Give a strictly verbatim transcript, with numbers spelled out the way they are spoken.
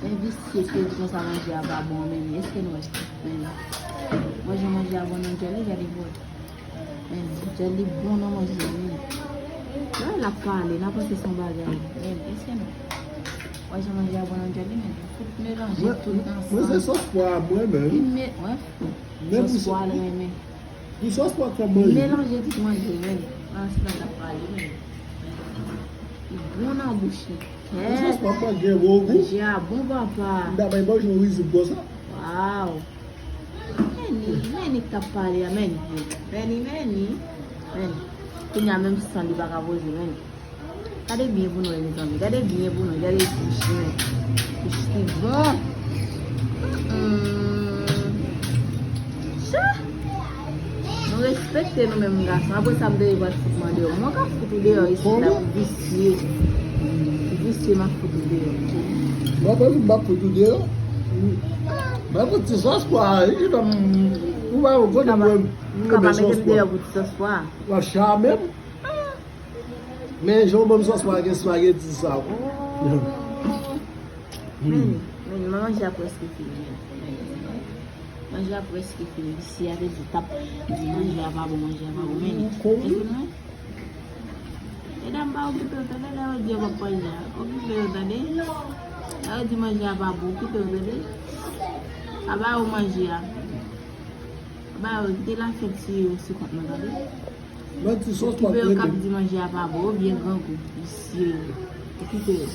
Men visye ki di konsa manje a pa bon, men èske nou wè? Men manje, manje a bon nan dyòl li, gade bò. Men dyòl li bon nan manje a, men. Lè l ap pale, n a panse se yon bagay. Men èske nou wè jan manje a bon nan dyòl li, men? Fout melanje tout ansanm. Mwen, mwen se sòs pwa a mwen menm. Li met, mwen fout. Sòs pwa l renmen. Pou sòs pa fè manje. Melanje tout manje, men. An, si nan ap pale, men. Li bon nan bouch li. Pou sòs pa fè gen bon gou. Manje a bon, papa. M ta bay manje yon rizib konsa. Waw. Meni, Meni k t ap pale a, Meni. Meni, Meni. Meni. Kounye a menm san li pa ka poze, Meni. Gade byen pou nou wè, mezanmi. Gade byen pou nou. Gade bouch mwen. Bouch li bon. Mm-mm. Cha! Nou respekte nou menm gason. Apre sa, m te pral fout mwen deyò. Mwen ka fout ou deyò isi la pou visye. Visye, m ap fout ou deyò. Mwen pa di m ap fout ou deyò. Mwen fout ti sòs pwa a, wi, ki fè m, ou pa konnen mwen, m renmen sòs pwa. Ou ka pa mete m deyò pou ti sòs pwa. W ap chame m. Men jan w ban m sòs pwa gen espageti sa. Men, men manje a prèske fini. Manje a prèske fini. Visye a te di, t ap di manje a pa bon, manje a pa bon. Men, men, men, medam pa okipe yo, tande, lè yo di yo p ap manje a. Okipe yo, tande. Lè yo di manje a pa bon, okipe yo, tande. Pa ba yo manje a. Pa ba yo, kite lafyèt tiye yo sou kont mwen, tande. Mwen di sòs pa. Okipe yo k ap di manje a pa bon, oubyen grangou, visye yo. Okipe yo.